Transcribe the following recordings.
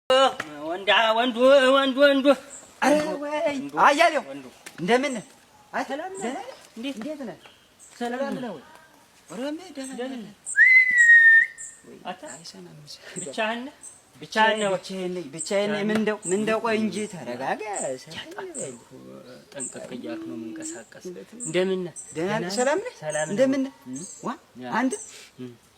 ወንዳ ወንዱ ወንዱ ወንዱ። አያሌው እንደምን ነህ? ሰላም ነህ? እንዴት እንዴት ነህ? ሰላም ነህ? ወይ? ኦሮሜ ደህና ነህ? አይሰማም። ብቻህን ነህ? ብቻህን ነህ? ብቻዬን ነኝ፣ ብቻዬን ነኝ። ምን እንደው ምን እንደው ቆይ እንጂ ተረጋጋ። ጠንቀቅ እያልኩ ነው የምንቀሳቀስ። እንደምን ነህ? ደህና ነህ? ሰላም ነህ? ሰላም ነህ? እንደምን ነህ? ዋ አንተ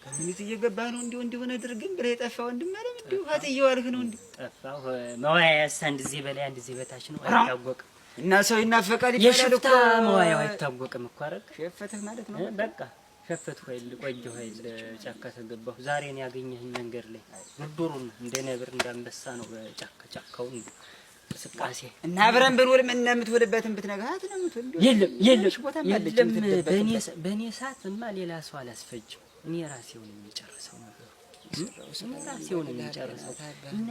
ከምኒት እየገባህ ነው እንዲሁ እንዲሆነ ድርግም ብለህ የጠፋህ ወንድም አለም እንዲሁ ሀት እየዋልህ ነው እንዲሁ ጠፋሁ። መዋያስ አንድ ጊዜ በላይ አንድ ጊዜ በታች ነው፣ አይታወቅም። እና ሰው ይናፈቃል ይባላል እኮ። የሽፍታ መዋያው አይታወቅም እኮ አረጋ። ሸፈተህ ማለት ነው። በቃ ሸፈትኩ አይደል? ቆየሁ አይደል? ጫካ ተገባሁ። ዛሬ ነው ያገኘኸኝ መንገድ ላይ ዱርዱሩን እንደ ነብር እንደ አንበሳ ነው በጫካ ጫካውን እንቅስቃሴ። እና አብረን ብንውል ምን የምትውልበትን ብትነግራት ነው የምትውል። የለም የለም ቦታም አለች የለም። የምትደበቅበት። በእኔ ሰዓትማ ሌላ ሰው አላስፈጅም። እኔ ራሴው ነኝ የሚጨርሰው ነገሩ። እኔ ራሴው ነኝ የሚጨርሰው። እና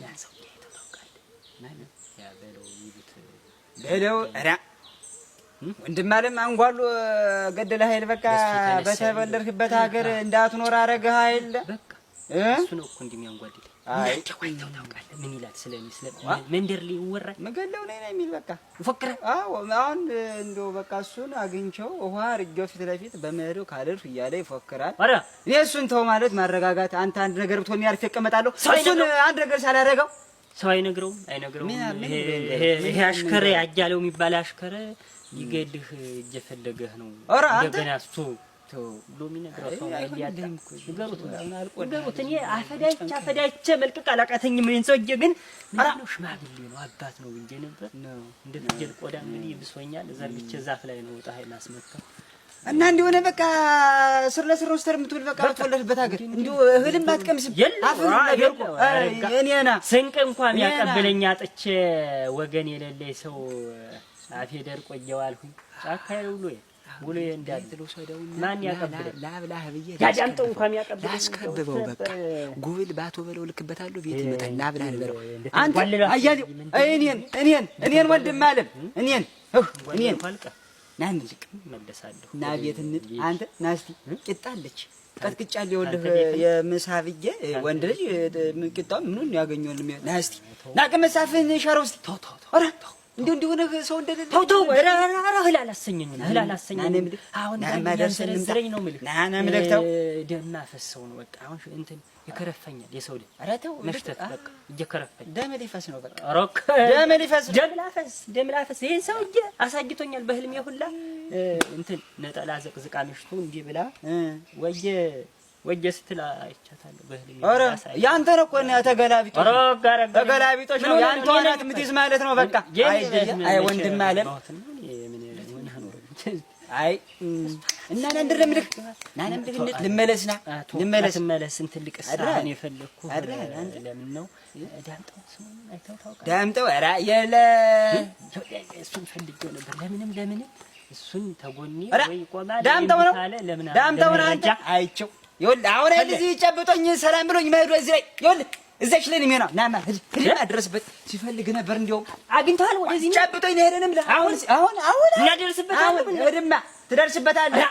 ያ ሰው አይተው ታውቃለህ? ማነው? ያ በለው የሚሉት። በለው ኧረ ወንድም አለም አንጓሎ ገደለህ ኃይል በቃ በሱ የተነሳ በተወለድክበት ሀገር እንዳትኖር አደረገህ ኃይል። በቃ እ እሱ ነው እኮ እንዲህ የሚያንጓልልኝ። አይ እናንተ አይተው ታውቃለህ? ምን ይላል ስለ እኔ ስለ መንደር ላይ ይወራል? ምገለው ነኝ ነው የሚል በቃ። ይፎክራል። አዎ አሁን እንደው በቃ እሱን አግኝቼው ውሃ አድርጌው ፊት ለፊት በመሄዱ ካልልፍ እያለ ይፎክራል። ኧረ እኔ እሱን ተው ማለት ማረጋጋት። አንተ አንድ ነገር ብትሆን እኔ አርፌ እቀመጣለሁ። ሰው እሱን አይነግረውም። አንድ ነገር ሳላደርገው ሰው አይነግረውም አይነግረውም። ምን ይሄ ብሎ ይሄ ምን ይሄ አሽከረ አያሌው የሚባል አሽከረ ሊገልህ እየፈለገህ ነው። ኧረ አንተ እንደገና እሱ ብሎ የሚነግረው ሰው አይ ሊያጣ አይሆንልህም እኮ ንገሩት አሁን አልቆልሃል። ንገሩት። እኔ አፈዳይቼ አፈዳይቼ መልቀቅ አላቃተኝም። ይሄን ሰውዬ ግን ምንድን ነው ሽማግሌ ነው አባት ነው ብዬ ነበር። ነው እንደ ፍየል ቆዳ እንግዲህ ብሶኛል። ዘርግቼ ዛፍ ላይ ነው ፀሐይ ማስመታው። እና እንዲሆነ በቃ ስር ለስር ነው ስተር የምትውል በቃ በተወለድበት ሀገር እንዲሁ እህልም አትቀምስም። የለም አፈር ነገር እኮ እኔና ስንቅ እንኳን እኔና ያቀብለኝ አጥቼ ወገን የሌለኝ ሰው አፌ ደርቆ እየዋልሁኝ ጫካ ውሎዬ ውሎዬ እንዳለ ማን ያቀብለኝ? ላብላህ ብዬ ያዳምጠው እንኳን ያቀብለኝ ላስከብበው በቃ ጉብል ባቶ በለው ልክበታለሁ ቤት ይመጣል። ላብላህ ልበለው አንተ እንደተንጓለለ አያሌው እኔን እኔን እኔን ወንድም አለም እኔን እህ እኔን ና እንልቅ እመለሳለሁ። ና ቤት እንጥ አንተ ና እስቲ ቂጣ አለች ቀጥቅጫለሁ። ይኸውልህ አንተ ቤት የምሳ ብዬ ወንድ ልጅ ቂጣውን ምኑን ያገኘዋል? ና እስቲ ና ቅመሳፍህን ሸረው እስቲ። ተው ተው ተው ኧረ እንዲሁ እንዲሁ ሆነህ ሰው እንደሌለ ተው ተው፣ ኧረ ኧረ ኧረ እህል አላሰኘኝም፣ እህል አላሰኘኝም። ና አሁን ና ጋር ማደርሰን እንምጣ። እያንዘረዘረኝ ነው የምልህ። ና ና የምልህ ተው። ደም ማፈሰው ነው በቃ። አሁን እንትን ይከረፈኛል፣ የሰው ደም ኧረ ተው መሽተት በቃ እየከረፈኝ። ደም ሊፈስ ነው በቃ ሮክ ደም ሊፈስ ነው። ደም ላፈስ ደም ላፈስ። ይሄን ሰውዬ አሳግቶኛል በህልሜ ሁላ። እንትን ነጠላ ዘቅዝቃ ምሽቱ እንዲህ ብላ ወየ ወየ ስትል አይቻታለሁ በህልሜ። ኧረ አሳይ ያንተ ነው እኮ እና ተገላቢጦሽ ኧረ ጋር ተገላቢጦሽ ነው ያንተ ናት የምትይዝ ማለት ነው በቃ። አይ አይ ወንድም አለም አይ እና ና እንድር የምልህ ና ና የምልህ እንድ ልመለስ ና ልመለስ ልመለስ እንትን ልቅሳ አድራ አሁን የፈለግኩህ አድራ አንተ ለምን ነው ዳምጠው ስሙን አይተው ታውቃለህ? ዳምጠው ኧረ የለ እሱን ፈልጌው ነበር። ለምንም ለምንም እሱን ተጎኔ ኧረ ወይ ይቆማል ዳምጠው ነው ወይ ካለ ለምን ዳምጠው ነው አንተ ለመረጃ አይቼው ይኸውልህ አሁን አይደል እዚህ ጨብጦኝ ሰላም ብሎኝ መሄዱ እዚህ ላይ ይኸውልህ እዛች ላይ ነው የሚሆነው። ናማ ሂድ ሂድ ድረስበት ሲፈልግ ነበር እንዲያውም አግኝተዋል። ወደዚህ ነው ጨብጦኝ ነው የሄደንም አሁን አሁን አሁን እናደርስበታለን። አሁን ሂድማ ትደርስበታለህ።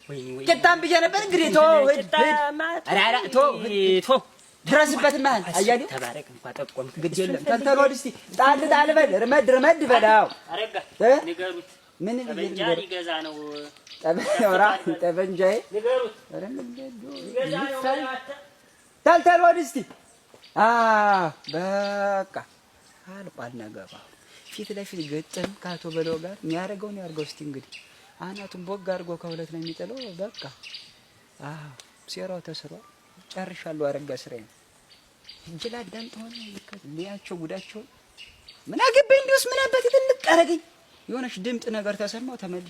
ወይኔ ወይኔ ቂጣም ብዬ ነበር እንግዲህ ተወው ሂድ ሂድ ቂጣማ ኧረ ኧረ ተወው ሂድ ተው ድረስበትማ አያሌው ተባረክ እንኳን ጠቆምክ። ግድ የለም ተልተሎ እስቲ ጣል ጣል በል ርመድ ርመድ በል አዎ አረጋ እ ንገሩት ምን ብዬ ጠበንጃ ልንገርህ? ሊገዛ ነው። ጠበንጃዬ ንገሩት ኧረ ምን ሊገዛ ነው። ተልተሎ እስቲ በቃ አልቋል ነገሩ። ፊት ለፊት ገጠም ከአቶ በለው ጋር የሚያደርገውን ያድርገው። እስቲ እንግዲህ አናቱን ቦግ አድርጎ ከሁለት ነው የሚጥለው። በቃ አዎ ሴራው ተስሯል። ጨርሻለሁ። አረጋ ስራዬን እጅ ላዳምጥ ሆነ ሊያቸው ጉዳቸውን ምን አገባኝ። እንዲሁስ ምን አባት ትልቅ አደረገኝ። የሆነች ድምጥ ነገር ተሰማው ተመልሼ